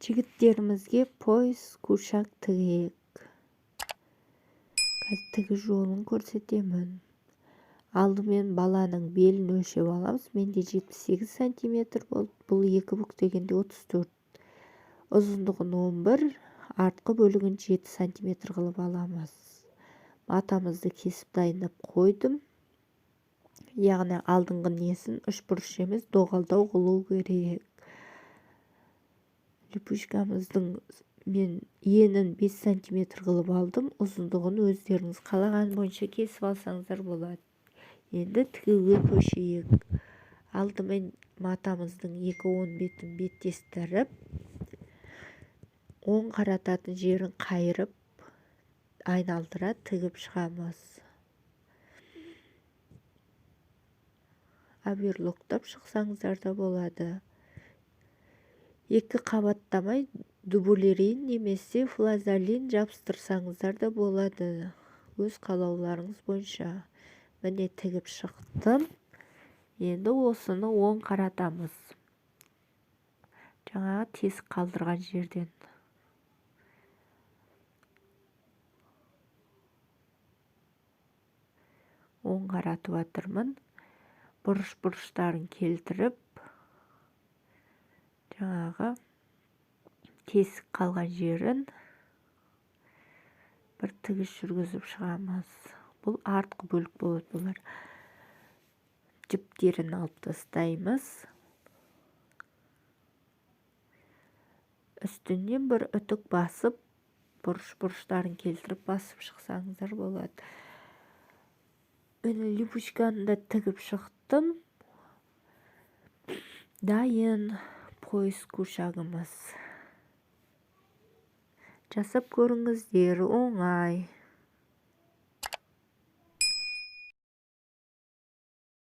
Жігіттерімізге пояс кушак тігейік. Қазір тігу жолын көрсетемін. Алдымен баланың белін өлшеп аламыз. Менде 78 сантиметр болды. Бұл екі бүктегенде 34. Ұзындығын 11, артқы бөлігін 7 сантиметр қылып аламыз. Матамызды кесіп дайындап қойдым. Яғни алдыңғы несін үш бұрыш емес, доғалдау қылу керек. Липучкамыздың мен енін 5 сантиметр қылып алдым. Ұзындығын өздеріңіз қалаған бойынша кесіп алсаңыздар болады. Енді тігуге көшейік. Алдымен матамыздың екі оң бетін беттестіріп, оң қарататын жерін қайырып, айналдыра тігіп шығамыз. Оверлоктап шықсаңыздар да болады. Екі қабаттамай дублерин немесе флазолин жабыстырсаңыздар да болады. Өз қалауларыңыз бойынша. Міне тігіп шықтым. Енді осыны оң қаратамыз. Жаңағы тесік қалдырған жерден. Оң қаратып жатырмын. Бұрыш-бұрыштарын келтіріп, жаңағы тесік қалған жерін бір тігіс жүргізіп шығамыз. Бұл артқы бөлік болады бұлар. Жіптерін алып тастаймыз. Үстінен бір үтік басып, бұрыш-бұрыштарын келтіріп басып шықсаңыздар болады. Міне липучканы да тігіп шықтым. Дайын пояс кушагымыз. Жасап көріңіздер, оңай.